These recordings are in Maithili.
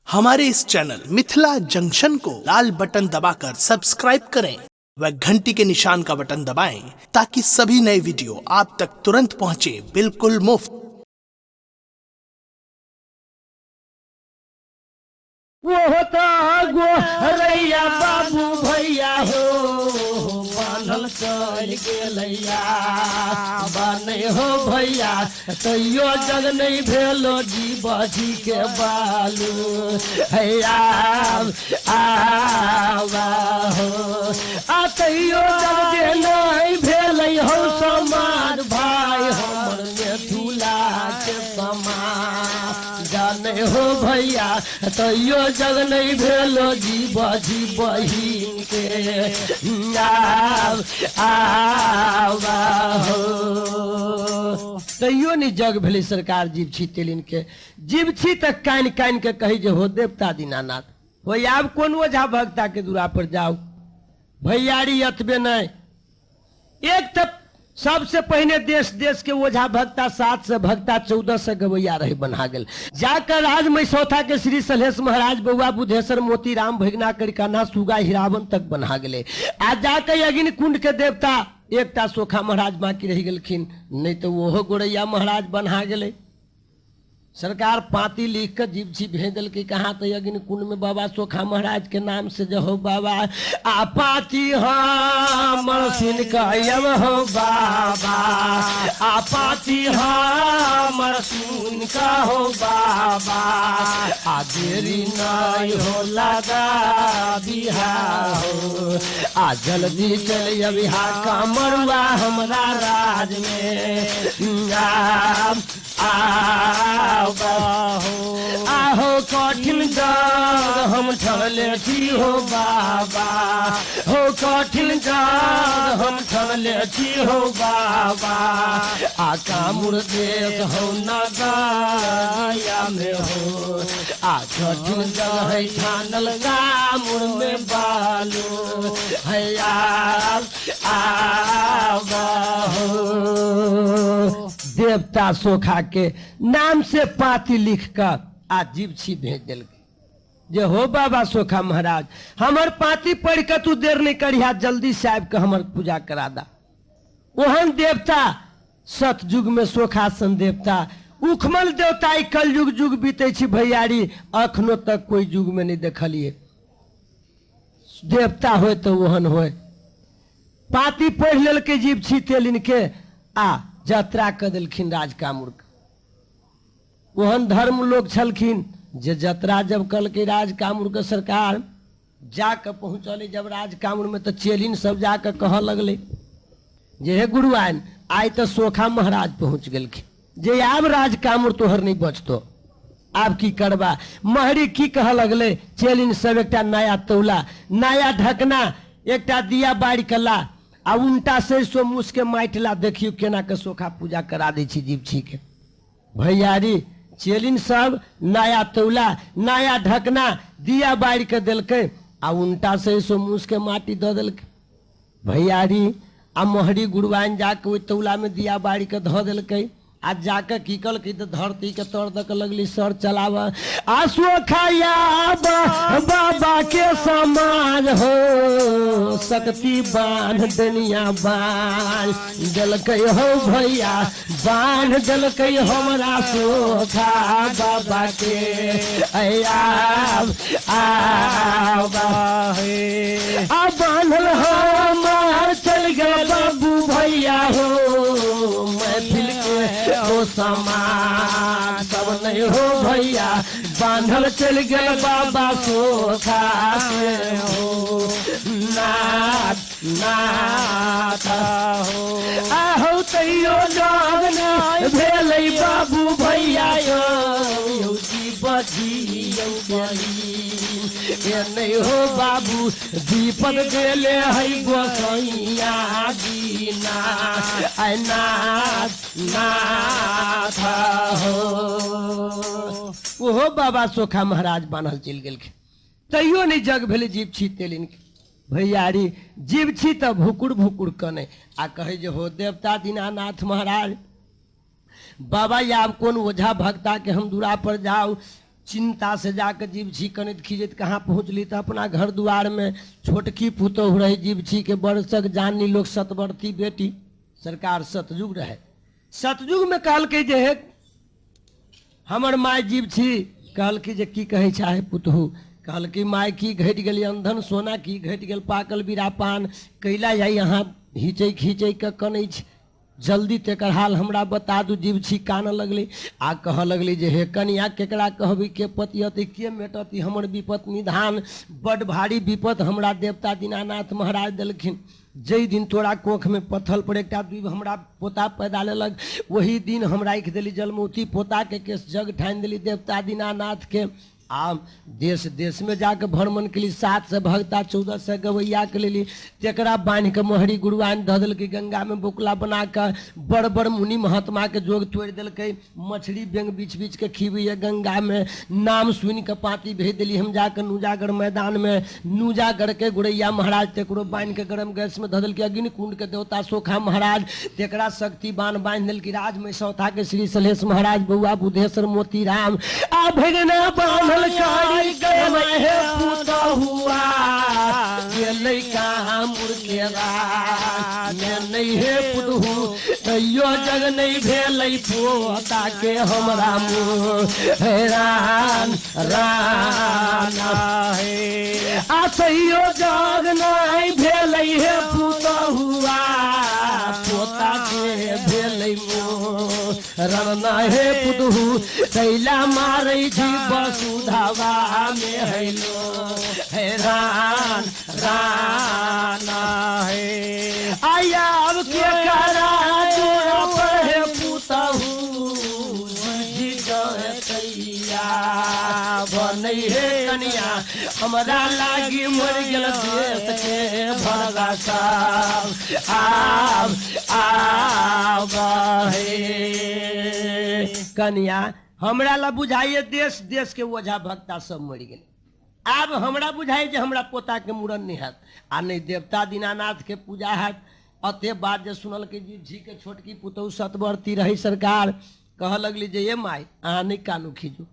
हमारे इस चैनल मिथिला जंक्शन को लाल बटन दबाकर सब्सक्राइब करें व घंटी के निशान का बटन दबाएं ताकि सभी नए वीडियो आप तक तुरंत पहुंचे बिल्कुल मुफ्त। वो तो गोरैया बाबू भैया हो, बान्हल चल गेलैया बने हो भैया, तैयो जग नहीं भेलो जी बजी के बालू हैया आवा हो। आ तैयो जग जे नहीं भेलै हो समाज भाई हमर मेथुला के समाज जाने हो भैया, तैयो जग नहीं भेलो जीव जी बहिन के आवा हो। तैयो नहीं जग भेलै सरकार जीव छी तेलिन के जीव छी तऽ कानि कानि के कही जे हो देवता दीनानाथ हो, आब कोन ओझा भक्ता के दूरा पर जाउ भैयारी। एतबे नहीं, एक तऽ सबसे पहिने देश देश के ओझा भक्ता 7 से भक्ता 14 से गवैया रहे बना गेल। जाकर राज मैसौथा के श्री सलेश महाराज बउआ बुधेश्वर मोतीराम भगना करिकाना सुगा हिरावन तक बना गेले। आ जाकर अग्नि कुंड के देवता एकटा सोखा महाराज बाकी रहि गेलखिन, नहीं तो ओहो गोरैया महाराज बना गेले। सरकार पाती लिख के जीवछी भेज देलकै कहाँ तो अग्नि कुंड में बाबा सोखा महाराज के नाम से जो हो बाबा आ पाती हमर सुन के हो बाबा, आ पाती हमर सुन के हो बाबा, आ देरी नहीं हो लगा बिहार हो, आ जल्दी चल अबिहा कमरुआ हमरा राज में। आहो कठिन जग हम ठहले छी हो बाबा, हो कठिन जग हम ठहले छी हो बाबा, आ कामुर देश हो नगया में हो, आ कठिन जग है ठानल कामुर में बालू हैया आबा हो। देवता सोखा के नाम से पाती लिख कर आ जीवछी भेज देलकै जे हो बाबा सोखा महाराज हमर पाती पढ़ के तू देर नहीं करिहा, जल्दी से आबि के हमर पूजा करा दा। ओहन देवता सतयुग में सोखा सन देवता उखमल देवता ई कलयुग युग बीते छी भैयारी, अखनो तक कोई युग में नहीं देखलिए देवता होय तो ओहन होय। पाती पढ़ लेलकै जीवछी तेलिन के आ यात्रा कऽ देलखिन राज कामुर के। ओहन धर्म लोक छलखिन जे यात्रा जब कलकै राज कामुर के सरकार जाके पहुँचलै जब राज कामुर में तऽ चेलिन सब जाके कहऽ लगलै जे हे गुरुआइन आइ तऽ सोखा महाराज पहुँच गेलखिन जे आब राज कामुर तोहर नहीं बचतो, आब की करबा। महरी की कहऽ लगलै चेलिन सब एकटा नया तौला नया ढकना एकटा दिया बारि के ला आ उनटा सरिसो मूस के माटि ला, देखियौ केना के सोखा पूजा करा दै छी जीवछी के। भैयारी चेलिन सब नया तौला नया ढकना दिया बारि के देलकै आ उनटा सरिसो मूस के माटि दऽ देलकै। भैयारी आ मोहरी गुरुआइन जाके ओहि तौला में दिया बारि के धऽ देलकै आ जाके की कलकै तऽ धरती के तर दऽ के लगली सर चलाब आ सोखाया बाबा के समाज हो शक्ति बांध दुनिया बांध देलकै हो भैया, बांध देलकै हमरा सोखा बाबा के आ बांधल हमार चल गेल बाबू भैया हो मैथिल के हो समाज सब नहीं हो भैया, बांधल चल गेल बाबा सोखा के हो नाथ नाथ हो। आहो तैयो जग नहीं भेलै बाबू भैया यौ बजी यौ बहिन ए नहीं हो बाबू दीपक गेले है गोसैया दीना ऐ नाथ नाथ हो। ओहो बाबा सोखा महाराज बान्हल चलि गेलखिन, तैयो नहीं जग भेलै जीवछी तेलिन के। भैयारी जीवछी तऽ भुकुर भुकुर कने आ कहै जे हो देवता दीनानाथ महाराज बाबा आब कोन ओझा भक्ता के हम दूरा पर जाउ, चिंता से जाके जीवछी कनैत खींचैत कहाँ पहुँचली तऽ अपना घर दुआरमे छोटकी पुतोहु रहै जीवछीके बरसक जानी लोक सतवर्ती बेटी। सरकार सतयुग रहे, सतयुग में कहलकै जे हे हमर माय जीवछी, कहलकै जे की कहै चाहे पुतहु? कहलकै माय की घटि गेल अंधन सोना, की घटि गेल पाकल बीरा पान, कैला जाइ अहाँ हिचै खींचै के कनै छी, जल्दी तेकर हाल हमरा बता दू। जीवछी कानऽ लगलै आ कहऽ लगलै जे हे कनिया केकरा कहबै, के पतियतै, के मेटतै हमर विपत निधान, बड भारी विपत हमरा देवता दीनानाथ महाराज देलखिन। जाहि दिन तोरा कोखमे पत्थल पर एकटा दुइभ हमरा पोता पैदा लेलक, ओही दिन हम राखि देली जलमौती पोताके केश जग ठानि देली देवता दीनानाथके। आ देश देशमे जाके भ्रमण केली, 700 भक्ता 1400 गवैयाके लेली, तेकरा बान्हि कऽ मोहरी गुरुआनि धऽ देलकै गंगामे बोकला बना कऽ, बड़ बड़ मुनि महात्माके जोग तोड़ि देलकै, मछली बेंग बीछ बीछ के खीबैए गंगामे, नाम सुनि कऽ पाँति भेज देली हम जाके नूजागढ़ मैदानमे, नूजागढ़ के गुरैया महाराज तेकरो बान्हि कऽ गरम गैसमे धऽ देलकै, अग्नि कुंड के देवता सोखा महाराज तेकरा शक्ति बाण बान्हि देलकै, राज मैसौथा के श्री सलेश महाराज बौआ बुधेश्वर मोतीराम आ भगना बान्हल कारी के हे पुतहुआ गेलै कहाँ मुर्के राज नहि हे पुतहु, तैयो जग नहि भेलै पोता के हमरा मुँह हैरान रान हे, आ तैयो जग नहि भेलै हे पुतहुआ पोता के भेलै मुँह रणना हे पुतहु, तैला मारै छी वसुधावा में हैलो हैरान राना हे, आया अब के करा जोड़ा पर हे पुतहु बुझि जैया बनै हे कनिया, हमरा लागी मरि गेल देश के भरगा साहब आब आब हे कनिया, हमरा ला बुझाइए देश देश के ओझा भक्ता सब मरि गेल, आब हमरा बुझाइ जे हमरा पोताके मूड़न नहि हैत आ नहि देवता दीनानाथके पूजा हैत। अते बात जे सुनलकै जीवछीके छोटकी पुतहु सतवर्ती रहै सरकार, कहऽ लगली जे ये माय अहाँ नहि कानू खीजू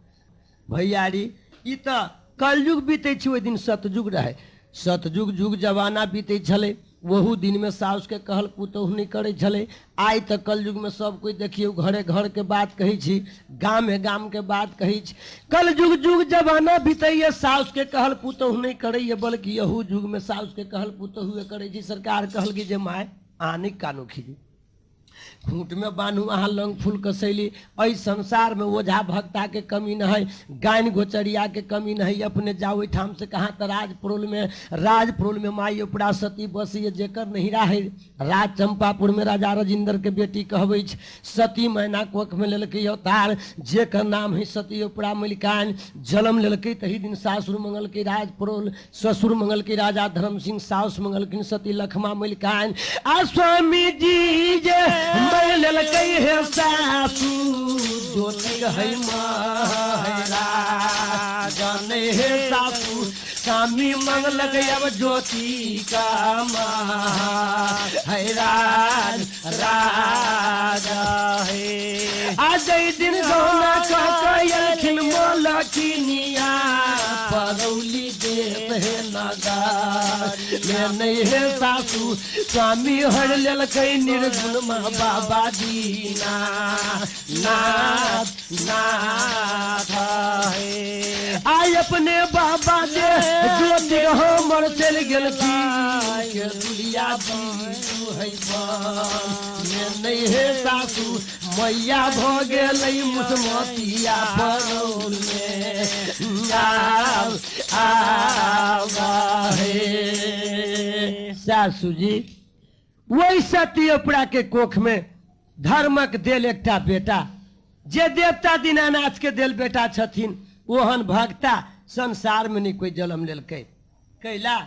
भैयारी, ई तऽ कलयुग बीतै छै, ओहि दिन सतयुग रहै, सतयुग जुग जमाना बीतै छलै, ओहू दिनमे साउसके कहल पुतोहु नहि करै छलै। आइ तऽ कलयुगमे सब कोइ देखियौ घरे घरके बात कहै छी, गामे गामके बात कहै छी, कलयुग जुग जमाना बीतैए, साउसके कहल पुतोहु नहि करैए, बल्कि एहू युगमे साउसके कहल पुतोहुए करै छी। सरकार कहलकै जे माय अहाँ नहि कानू खीजू, खूँटमे बान्हू अहाँ लौंग फूल कसैली, एहि संसारमे ओझा भक्ताके कमी नहि है, गानि गोचरियाके कमी नहि है, अपने जाउ ओहिठाम से कहाँ तऽ राजपुरोलमे, राजपुरोलमे माइ उपरा सती बसैए, जेकर नहिरा है राज चंपापुरमे राजा राजेंद्रके बेटी कहबै छै, सती मैना कोखमे लेलकै अवतार, जेकर नाम है सती उपरा मलिकान, जन्म लेलकै तही दिन सासुर मंगलकै राजपुरोल, ससुर मंगलकै राजा धर्म सिंह, साउस मंगलखिन सती लखमा मलिकान, आ स्वामी जी जे मर लेलकै हे सासु ज्योति है महरा जाने हे सासु, स्वामी मंगलक अब ज्योति का है राज राजा हे, आ जै दिन गौना कह मलकिनिया परौली देत हे नगार मे नहीं हे सासू, स्वामी हर लेलकै निर्गुण मा बाबा दीना नाथ नाथ हे, आइ अपने बाबा दे ज्योति हमर चलि गेलखिन के दुलिया बीतू है बन मे नहीं हे सासू, मैया भऽ गेलै मुसमतिया परौल मे आब आब हे सासू जी। ओहि सती उपरा के कोख में धर्मक देल एकटा बेटा, जे देवता दीनानाथ के देल बेटा छथिन, ओहन भक्ता संसार में नहीं कोई जन्म लेलकै। कैला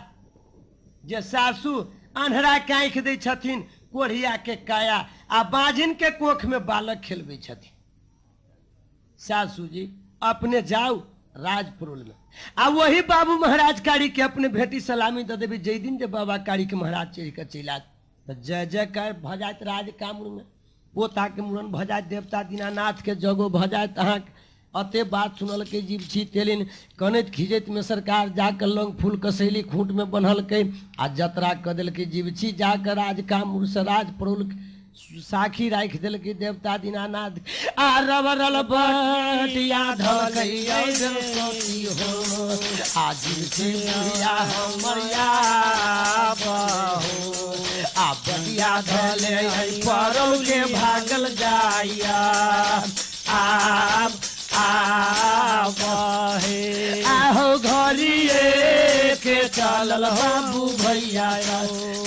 जे सासू अन्हरा के आँखि दै छथिन, कोढ़िया के काया, आ बाझिन के कोख में बालक खेलबै छथिन। सासू जी अपने जाउ राजपुरुल में आ वही बाबू महाराज कारी के अपने भेटी सलामी दऽ देबै। जाहि दिन जे बाबा कारी के महाराज चढ़ि कऽ चलि आयत तऽ जय जयकार भऽ जायत राज कामरू में, पोताके मूड़न भऽ जायत, देवता दीनानाथ के जगो भऽ जायत अहाँके। अते बात सुनलकै जीवछी तेलिन कनैत खींचैत में सरकार जाकऽ लौंग फूल कसैली खूंट में बन्हलकै आ जतरा कऽ देलकै। जीवछी जाकऽ राज कामरूपसँ राज पड़ौल साखी राखि देलकै देवता दीनानाथ आ रबरल बटिया धलकै सती हो आ जीवछी बुढ़िया हमर हो आ बटिया धले पड़ौल के भागल जाइया आब आब हे आहो घरिए के चलल बाबू भैया,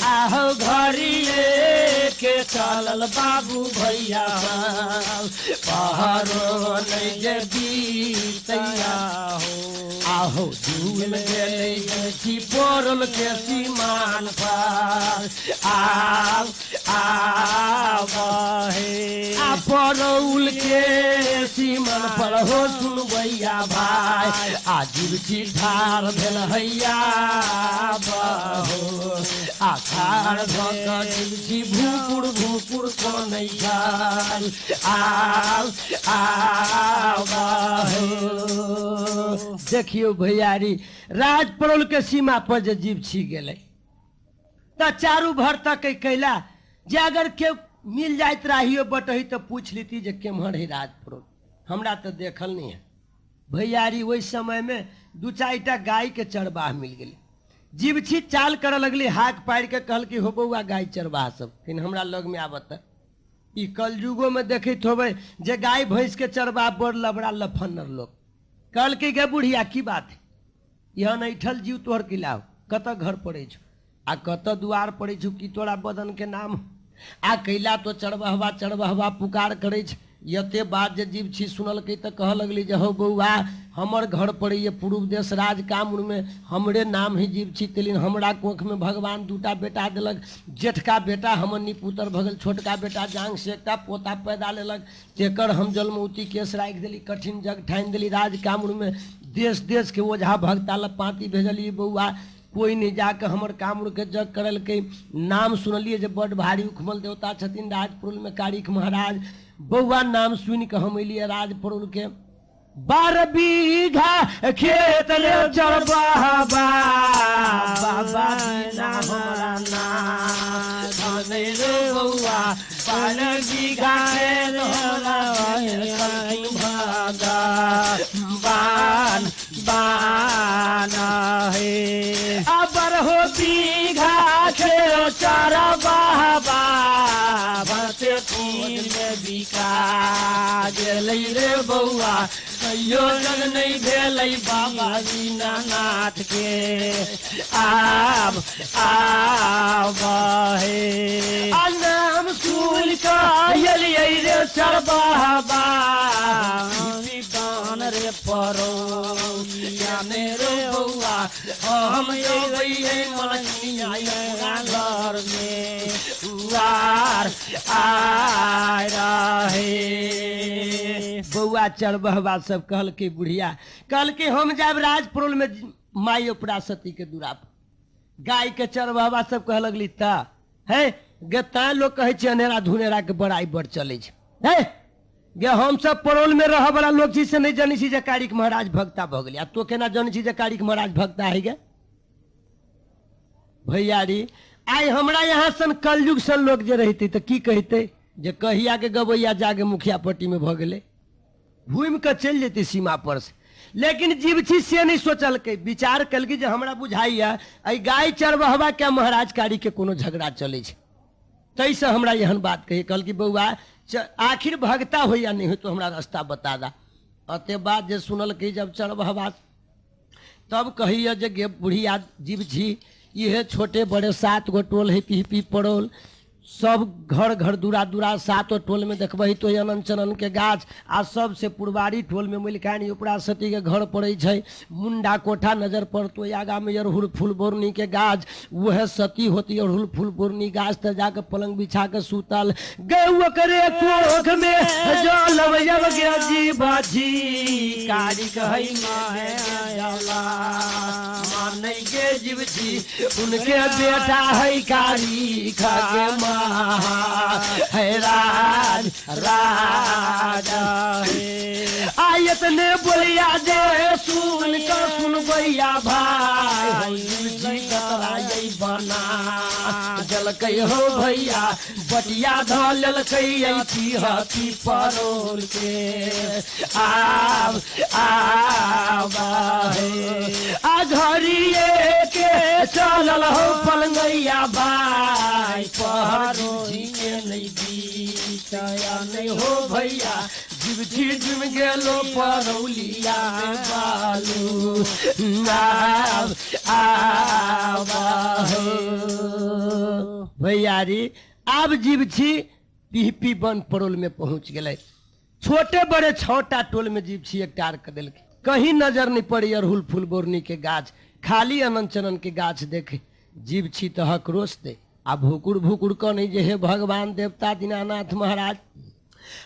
आहो घरिए के चलल बाबू भैया, पहरो नहीं जे बीतैया हो। आहो झूल गेलै छी पड़ल के सीमान पर आब आब हे आ पड़ौल के सीमान पर हो सुनबैया भाई आ जीवछी ठार भेल हैया बहो आ ठार भऽ कऽ जीवछी भूपुर भूपुर कनै छल आब आब हो। देखियौ भैयारी, राज पड़ौल के सीमा पर जे जीवछी गेलै तऽ चारू भर तक कैला जे अगर केओ मिल जाइत राहियो बटही तऽ पूछि लेती जे केम्हर है राज पड़ौल, हमरा तऽ देखल नहि है। भैयारी ओहि समयमे दू चारिटा गायके चरबाह मिल गेलै। जीवछी चाल करऽ लगली, हाक पारि कऽ कहलकै हो बौआ गाय चरबाह सब कनि हमरा लगमे आबत। तऽ ई कलयुगोमे देखैत होबै जे गाय भैंसके चरबाह बड़ लबड़ा लफन्नर लोक। कहलकै गे बुढ़िया की बात है, एहन ऐठल जीव तोहर किला हो, कतऽ घर पड़ै छौ आ कतऽ दुआर पड़ै छौ, की तोरा बदन के नाम आ कैला तो चरबहवा चरबहवा पुकार करै छै। एते बात जे जीव छी सुनलकै तऽ कहऽ लगली जे हौ बौआ हमर घर पड़ैए पूर्व देश राज कामरूपमे, हमरे नाम है जीव छी तेलिन, हमरा कोखमे भगवान दूटा बेटा देलक, जेठका बेटा हमर निपुतर भऽ गेल, छोटका बेटा जांग से एकटा पोता पैदा लेलक, तेकर हम जन्मौती केश राखि देली, कठिन जग ठानि देली राज कामरूपमे, देश देशके ओझा भगता लग पाँती भेजलियै बौआ कोइ नहि जाकऽ हमर कामरूपके जग करलकै। नाम सुनलियै जे बड्ड भारी उखमल देवता छथिन राजपुरमे कारिख महाराज, बौआ नाम सुनि कऽ हम एलियै राजपुरके 12 बीघा खेत रे चरबाबा बाबा बिना हमरा ना धनै रे बौआ 12 बीघा खेत हमरा भागा बान बान हे अबर हो बीघा खेत चरबाबा भरते तीन में बिका गेलै रे बौआ कहियो जग नहि भेलै बाबा दीनानाथ के आब आब हे आ नाम सुनि कऽ एलियै रे चरबाबा बान रे परो ने रे बौआ हम अबैयै मलकिनिया घर में उआर आय रहे। बौआ चरबहबा सब कहलकै बुढ़िया कहलकै हम जायब राजपुरल में माई उपरा सती के दूरा पर। गाय के चरबहबा सब कह लगली ता है गे तैं लोग कहै छै अनेरा धुनेरा के बड़ाई बड़ चलै छै है गे हम सब पड़ोल में रहऽ वाला लोग छी से नहीं जानै छी जे कारिक महाराज भक्ता भऽ गेलै आ तो केना जानै छी जे कारिक महाराज भक्ता है गे। भैयारी आइ हमरा यहाँ सन कलयुग सन लोग जे रहितै तऽ की कहितै जे कहिया के गबैया जाके मुखिया पट्टी में भऽ गेलै, घूमि कऽ चलि जेतै सीमा पर से। लेकिन जीवछी से नहि सोचलकै, विचार केलकै जे हमरा बुझाइया एहि गाय चरबहबा के महाराज कारी के कोनो झगड़ा चलै छै, ताहिसँ हमरा एहन बात कही। कहलकै बौआ आखिर भगता हो या नहि हो तो हमरा रास्ता बता दा। अते बात जे सुनलकै जब चरबहबा तब कहैया जे गे बुढ़िया जीवछी इहे छोटे बड़े 7 गो टोल है पी पड़ोल, सब घर घर दूरा दूरा 7 गो टोल में देखबही तो अनंत चनन के गाछ आ सबसे पुरबारी टोल में मलिकानी उपरा सती के घर पड़ै छै, मुंडा कोठा नजर पड़तो आगा में अड़हुल फूल बोरनी के गाछ, वह सती होती अड़हुल फूल बोरनी गाछ तर जाके पलंग बिछा के सुतल गए ओकरे कोख में जल जब गे जीवछी कारी कहै मानै के जीवछी उनके बेटा है कारी के माँ है राज राजा हे। आ आ इतने बोलिया जे सुन के सुनबैया भाई हो जी कतरा ये बना जलकै हो भैया बटिया धऽ लेलकै पीहती परोल के आब आब हे आ घड़िए के चलल हो पलंगैया भाई पहर जी के नहीं बीतया नहीं हो भैया जीवछी जुम गेलो परौलिया में बालू नाव आवा हो भैयारी। आब जीवछी पीपी बन परोल में पहुंच गेलै। छोटे बड़े 6टा टोल में जीवछी एकटार कर देलकै। कहीं नजर नहीं पड़ी अड़हुल फूल बोरनी के गाछ, खाली अनंत चनन के गाछ देखे जीवछी तऽ हकरोश दे आ भुकुर भुकुर कऽ नहीं जे हे भगवान देवता दीनानाथ महाराज,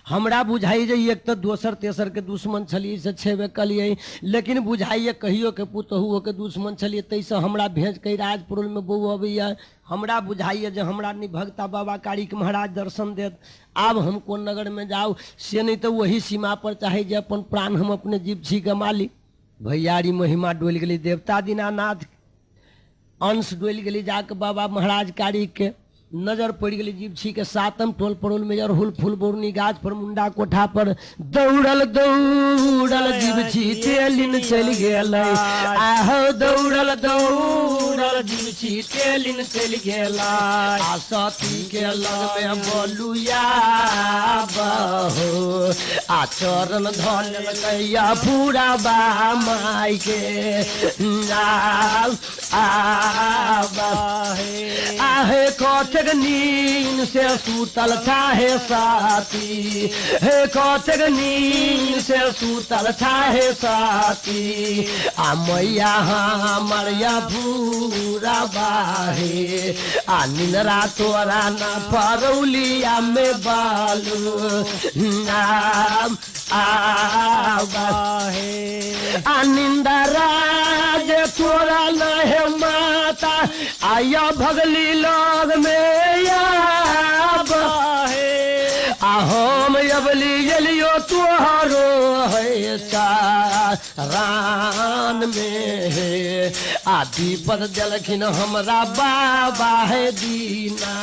हमरा बुझाइ जे एक तऽ दोसर तेसर के दुश्मन छलियै से छेबे कलियै, लेकिन बुझाइए कहियो के पुतहुओ के दुश्मन छलियै, ताहिसँ हमरा भेज के राजपुरल में बहू अबैया। हमरा बुझाइए जे हमरा नहि भगता बाबा कारिक महाराज दर्शन देत, आब हम कोन नगर में जाउ से नहीं तऽ वही सीमा पर चाहे जे अपन प्राण हम अपने जीव छी गमा ली। भैयारी महिमा डोलि गेली देवता दीनानाथ अंश डोलि गेली जाके बाबा महाराज कारिक के नजर पड़ि गेली जीवछी के 7म टोल पड़ोल में अड़हुल फूल बोरनी गाछ पर मुंडा कोठा पर दौड़ल दौड़ल जीवछी तेलिन चलि गेलै। आहो दौड़ल दौड़ल जीवछी तेलिन चलि गेलै। आ सती के लग में बोलुया बहो आ चरण धऽ लेलकैया पूरा बा माय के आहे कतेक नीन से सूतल छाहे साथी, हे कतेक नीन से सूतल छाहे साथी, आ मैया हमर या भूरा बाहे आ निनरा तोरा न परौलिया में बालू नाम आ निंदरा जे तोरा नहे माता आया भगली लग में आब आ हम अबली एलियो तोहरो है रान में हे आ दीपक देलखिन हमरा बाबा है दीना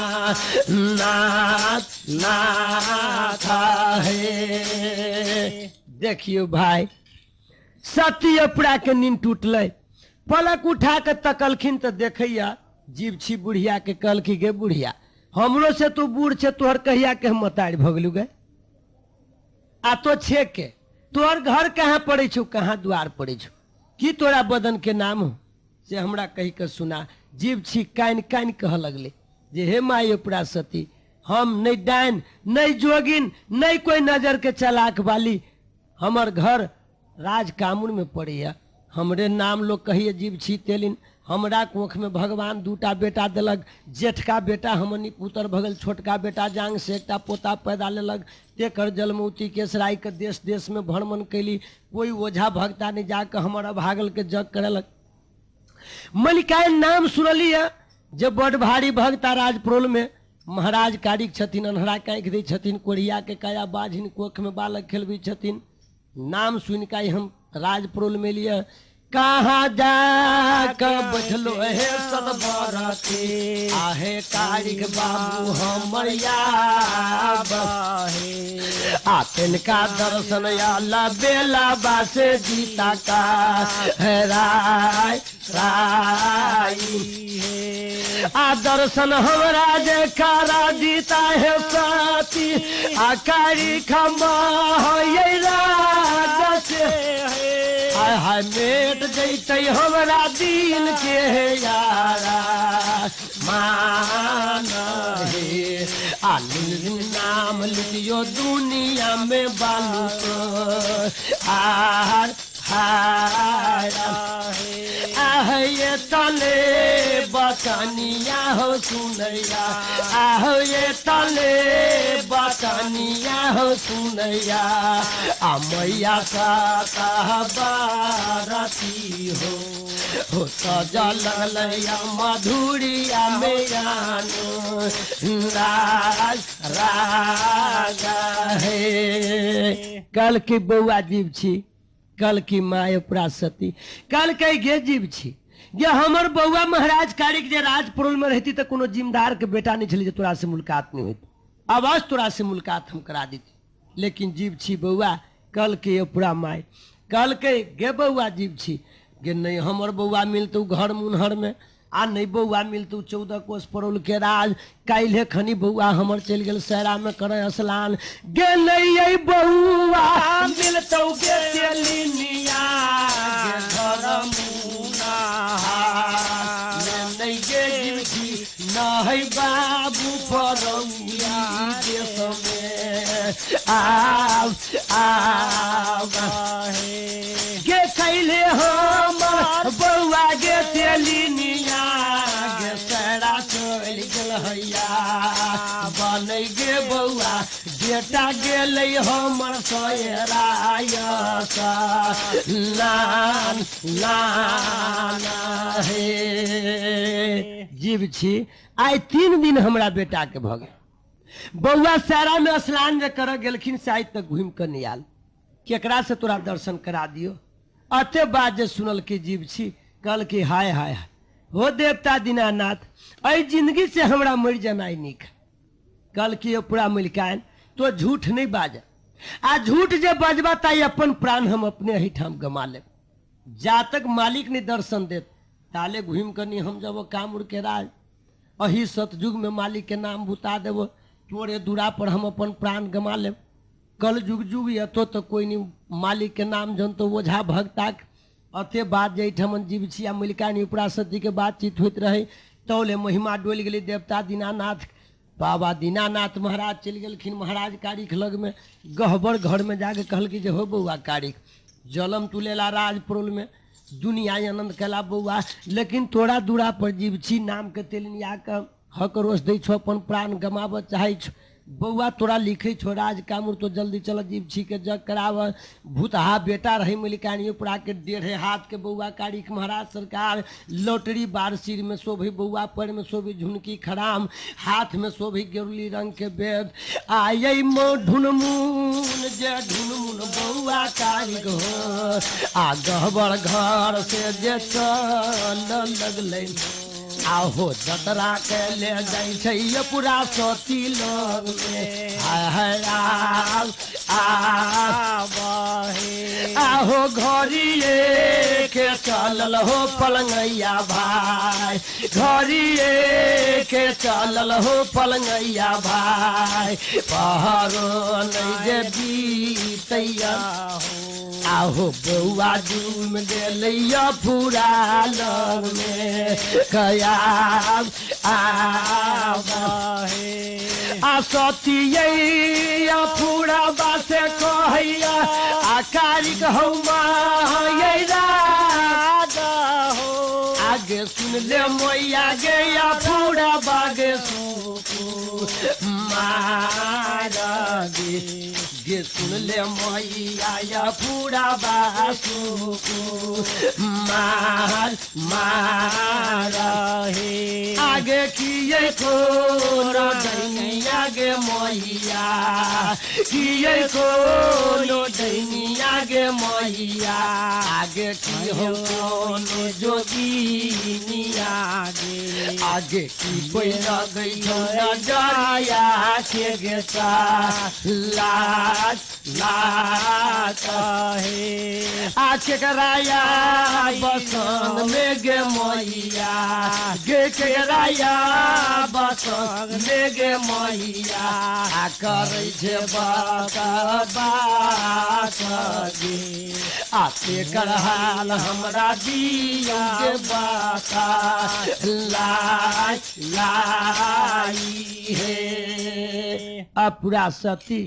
नाथ नाथ है। देखियो भाई सत्यपुरा के नींद टूटलै, पलक उठा के तकलखिन तऽ देखैया जीवछी बुढ़िया के, कहलखिन गे बुढ़िया हमरो से तू बूढ़ छे, तोहर कहिया के हम मतारी भऽ गेलू गे, आ तो छे के तोहर घर कहाँ पड़ै छौ, कहाँ द्वार पड़ै छौ, की तोरा बदन के नाम हो से हमरा कहि के सुना। जीवछी कानि कानि कहऽ लगलै जे हे माय उपरा सती, हम नहि डाइन नहि जोगिन नहि कोई नजर के चलाक वाली, हमर घर राज कामुर में पड़ैया, हमरे नाम लोग कहिए जीवछी तेलिन, हमरा कोख में भगवान 2टा बेटा देलक, जेठका बेटा हमर निपुतर भगल, छोटका बेटा जांग से एकटा पोता पैदा लेलक, तेकर जलमौती केसराई के देश देश में भ्रमण कैली, कोई ओझा भगता नहीं जाके हमर अभागल के जग करेलक। मलिकाइन नाम सुनली है जे बड भारी भगता राजप्रोल में महाराज कारिक छथिन, अन्हरा के आँखि दै छथिन, कोढ़िया के काया बाझिन कोख में बालक खेलबै छथिन, नाम सुनि के हम राजप्रोल में लिए कहाँ जाके बैठलो हे सदबरती आहे कारिक बाबू हमर याब आ तिनका दर्शन आला बेला बासे जीता का हे राय राय आ दर्शन हमरा जे कारा जीता है साथी आ कारी खम्बा ये राजा से हाय हाय मेट जैतै हमरा दिल के यारा मान हे आ नाम लिखियो दुनिया में बालू आर हाय आह ये तले बकनिया हो सुनैया, आह ये तले बकनिया हो सुनैया, आ मैया सा बारती हो सजा लगलैया मधुरिया में आनो राज राजा हे। कहलकै बौआ जीव छी। कहलकै माय प्रासती। कहलकै गे जीव छी, जे हमर बौआ महाराज कारिक जे राजपुरल में रहती तऽ कोनो जिम्मेदार के बेटा नहीं छलै जे तोरा से मुलाकात नहीं होइत, अवश्य तोरा से मुलाकात हम करा देती। लेकिन जीव छी बौआ, कहलकै पूरा माय, कहलकै गे बौआ जीव छी, गे नहीं हमर बौआ मिलतौ घर मुनहर में, आ नहीं बौआ मिलतौ 14 कोस पड़ौल के राज, काल्हे खनी बौआ हमर चलि गेल सहरा में करे असलान, गे नहीं अइ बौआ मिलतौ गे तेलिनिया गे घर मुना, नहीं गे जीव छी नहै बाबू पड़ौया देश में आब आब गे कैले हमर बौआ गे तेलिनिया गे सैरा चलि गेल हैया, बनै गे बौआ बेटा गेलै हमर सैरा लान लान हे। जीव छी आइ 3 दिन हमरा बेटा के भऽ गेल, बौआ सैरा में स्नान जे करऽ गेलखिन से आइ तक घुमि कऽ नहि आयल, केकरा से तोरा दर्शन करा दियो। अते बात जे सुनल की जीव छी, कहल की हाय हाय हाय हो देवता दीनानाथ, एहि जिंदगी से हमरा मरि जेनाइ नीक। कहल की पूरा मलिकाइन तो झूठ नहीं बाज, आ झूठ जे बजबा ताई अपन प्राण हम अपने एहिठाम गमा लेब, जा तक मालिक नहीं दर्शन देत ताले घुमि कऽ नहीं हम जब कामुर के राज, अही सतयुग में मालिक के नाम बुता देबो, तोरे दूरा पर हम अपन प्राण गमा लेब। कल जुग जुग एतो तो कोई नहीं मालिक के नाम जनतो ओझा भक्ताक। अते बात जे एहिठाम जीव छी आ मलिकानी उपरासती के बातचीत होइत रहे, तौले महिमा डोलि गेलै देवता दीनानाथ। बाबा दीनानाथ महाराज चलि गेलखिन महाराज कारिख लगमे, गहबर घरमे जाके कहलकै जे हो बौआ कारिख, जलम तू लेला राजपुरल में, दुनिया आनंद केला बौआ, लेकिन तोरा दूरा पर जीव छी नाम के तेलनिया के हक रोस दै छो, अपन प्राण गमाबऽ चाहै छो, बौआ तोरा लिखै छो राज कामुर, तो जल्दी चल जीव छी के जग कराब। भूतहा बेटा रही मलिकानी उपरा के 1.5 हाथ के बौआ कारिख महाराज सरकार, लॉटरी बार सिर में शोभे बौआ, पैर में शोभे झुनकी खराम, हाथ में शोभे गेरुली रंग के बेद, आये मो ढुनमुन जे ढुनमुन बौआ कारिख हो, आ गहबर घर से जे चल लगलै, आहो जतरा के ले जाइ छै ये पूरा सती लग में, हाय हाय आव आव आहो घरिए के चलल हो पलंगैया भाई, घरिए के चलल हो पलंगैया भाई, पहरो नहीं जे बीतैया, आहो बौआ डूम गेलैया पूरा लग में, कयाब आब आ सतियै पूरा बासे कहैया, आ कारिक हौ मायै राजा हो, आगे सुन ले मैया गे या पूरा बागे सुकू मारा गे, गे सुन ले मैया या पूरा बासुकू मार मार हे। आगे किए कोनो दैनी आगे मैया, किए कोनो दैनी आगे मैया, आगे की हो कोनो जोगिनी आगे, आगे की कोई लगै छौ नजरिया के गेसा लाज लाज हे। आ केकराया बसंग में गे मैया, गे केकराया बसंग में गे मैया, आ करै छै बात बात गे, आ तेकर हाल हमरा दिया गे बाता लाई लाई हे। अपुरा सती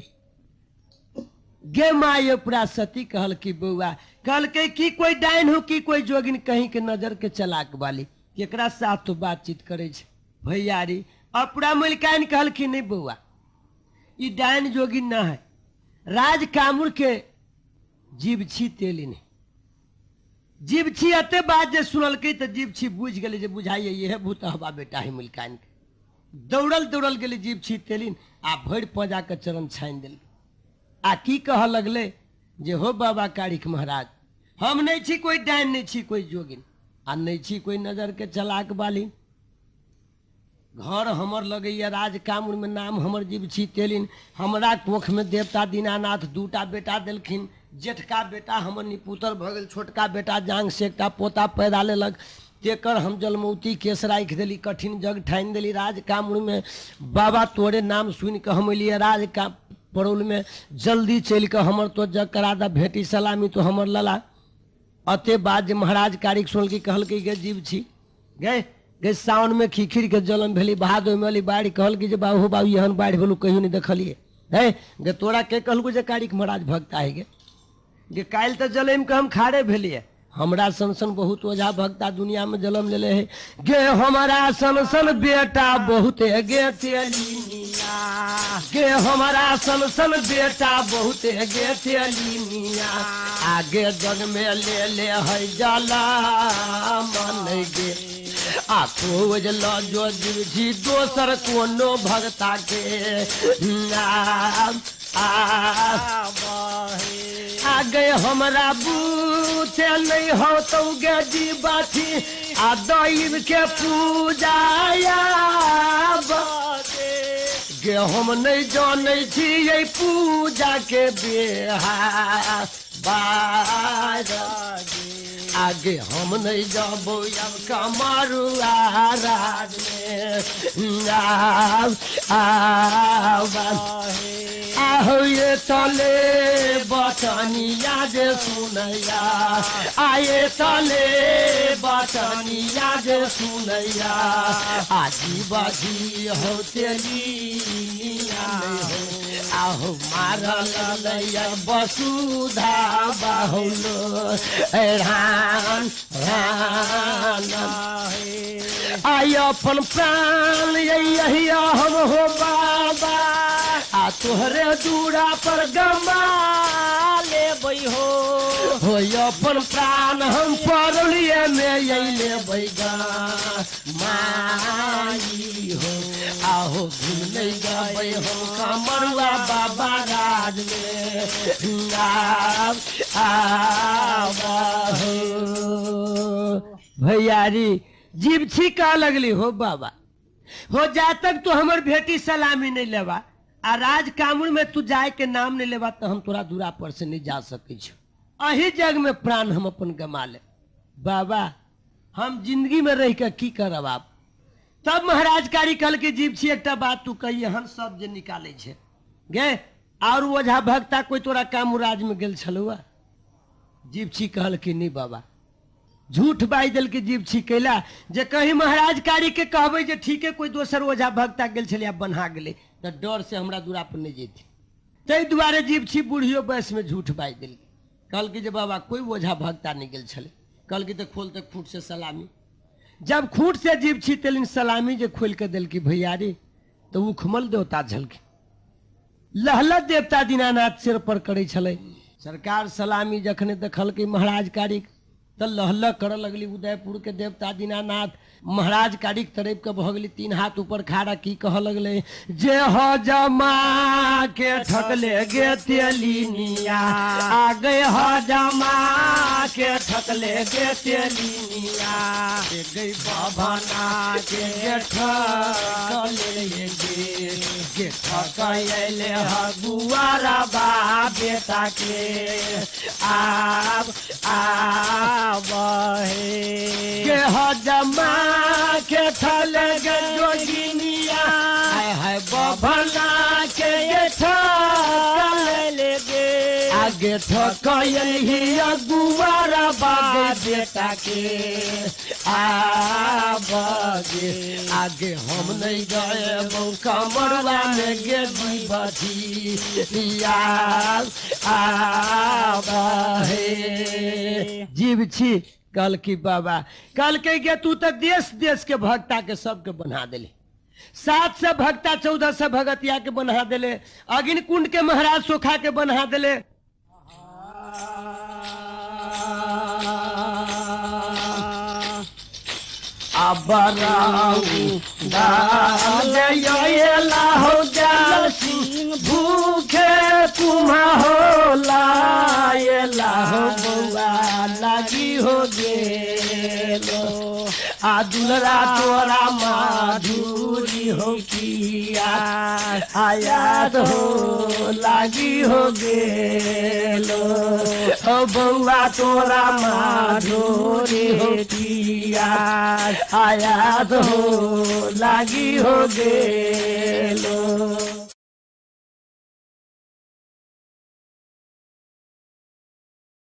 गे माय पूरा सती कहल की बौआ, कहलकै की कोई डाइन हो की कोई जोगिन कहीं के नजर के चलाक वाली, केकरा साथ तो बातचीत करे छे भैयारी। अपुरा मलिकाइन कहलखिन नहीं बौआ, ई डाइन जोगिन ना है, राज कामुर के जीव छी तेलिन जीव छी। एते बात जे सुनलकै तऽ जीव छी बुझि गेलै जे बुझाइए इहे भूत हवा बेटा है मलिकाइन के। दौड़ल दौड़ल गेलै जीव छी तेलिन आ भरि पजा के चरण छानि देलकै। आ की कहऽ लगलै जे हो बाबा कारिख महाराज, हम नहि छी कोइ डाइन, नहि छी कोइ जोगिन, आ नहि छी कोइ नजरके चलाक बाली। घर हमर लगैया राज कामरूपमे, नाम हमर जीवछी तेलिन। हमरा कोखमे देवता दीनानाथ 2टा बेटा देलखिन। जेठका बेटा हमर निपुतर भऽ गेल, छोटका बेटा जांग से एकटा पोता पैदा लेलक, तेकर हम जलमौती केस राखि देली, कठिन जग ठानि देली राज कामरूपमे। बाबा तोरे नाम सुनि कऽ हम एलियै राज का परौलमे, जल्दी चलि कऽ हमर तो जग करा दऽ, भेटी सलामी तो हमर लला। अते बात जे महाराज कारिक सुनलकै, कहलकै गे जीवछी गे गे, साउनमे खिखिर के जलम भेली, भादोमे अली बाढ़ि। कहलकै जे बाबू हो बाबू, एहन बाढ़ि भेलू कहियो नहि देखलियै। हे गे, तोरा के कहलको जे कारिक महाराज भक्ता है? गे गे, काल्हि तऽ जलमि के हम खाड़े भेलियै, हमरा सन सन बहुत ओझा भक्ता दुनिया में जन्म लेले है। गे हमारा सन सन बेटा बहुते गे तेलिनिया, गे हमारा सन सन बेटा बहुते गे तेलिनिया, आगे जग में ले ले है जला मन गे। आ खोज ल जो जीवछी दोसर कोनो भगता के आ आगे हमरा बूथे नहीं हो तो गे जीवाथी आ दैव के पूजा गे, हम नहीं जानै छी पूजा के बेहा बार। आगे हम नहीं जबो अब कमरुआ राज में। आहो ये तले बचनिया जे सुनैया, आये तले बचनिया जे सुनैया, आजी बाजी हो तेली हो, आहो मारल लैया वसुधा बाहुल रान रान। आय अपन प्राण यही हम हो बाबा, आ तोहरे दूरा पर गमा लेबै हो, हो अपन प्राण हम परलिए में यही लेबै गा माई हो। आहो घूम नहीं गबै हम कमरुआ बाबा राज में। आब भैयारी जीवछी कह लगली, हो बाबा हो, जा तक तू हमर भेटी सलामी नहीं लेबा आ राज कामुर में तू जाए के नाम नहीं लेबा, तो हम तोरा दूरा पर से नहीं जा सकै छी। अही जग में प्राण हम अपन गमा ले बाबा, हम जिंदगी में रह के की करब आप? तब महाराज कारी कहलकै, जीवछी एकटा बात तू कहिए, हम सब जे निकालै छै गे, और ओझा भक्ता कोई तोरा कामू राज में गेल छलुआ? जीवछी कहलकै नहीं बाबा। झूठ बाजि देलकै जीवछी, कैला जे कहीं महाराज कारी के कहबै जे ठीके कोई दोसर ओझा भक्ता गेल छलै आ बन्हा गेलै, तऽ डर से हमरा दूरा पर नहि जेथिन। ताहि दुआरे जीवछी बूढ़ियो वयस में झूठ बाजि देलकै, कहलकै जे बाबा कोई ओझा भक्ता नहि गेल छलै। कहलकै तऽ खोल तऽ खूट से सलामी। जब खूट से जीवछी तेलिन सलामी जे खोलि कऽ देलकै भैयारी, तऽ उखमल देवता झलकै, लहलह देवता दीनानाथ सिर पर करै छलै। सरकार सलामी जखने देखलकै महाराज कारिक, तऽ लहलह करऽ लगली उदयपुर के देवता दीनानाथ। महाराज कारिक तड़पि कऽ भऽ गेली 3 हाथ ऊपर खाड़ा। की कहऽ लगलै जे ह जमा के ठकले गे तेलिनिया, आ गए ह जमा के ठकले गे तेलिनिया, गई बभना के गे ठकले गे, गे ठकैले ह गुआरा बा बेटा के। आब आब हे के ह जमा के ठले गे जोगिनिया, हाय हाय बभना के गे ठकले गे, आगे ठकैली अगुआरा बागे बेटा के। आब गे आगे हम नहीं गए कमरवा में गे जीवछी। आब हे जीवछी कहलकी बाबा, कहलकै गे तू तऽ देश देश के भक्ता के सबके बना देली, 700 भक्ता 1400 भगतिया के बना देले, अग्नि कुंड के महाराज सोखा के बना देले। भूखे तुम्हा होला एला हो बौआ लागी हो गेलो। आ दुलरा तोरा माधुरी हो किया आयात हो लागी हो गेलो। हो बौआ तोरा माधुरी हो किया आयात हो लागी हो गेलो।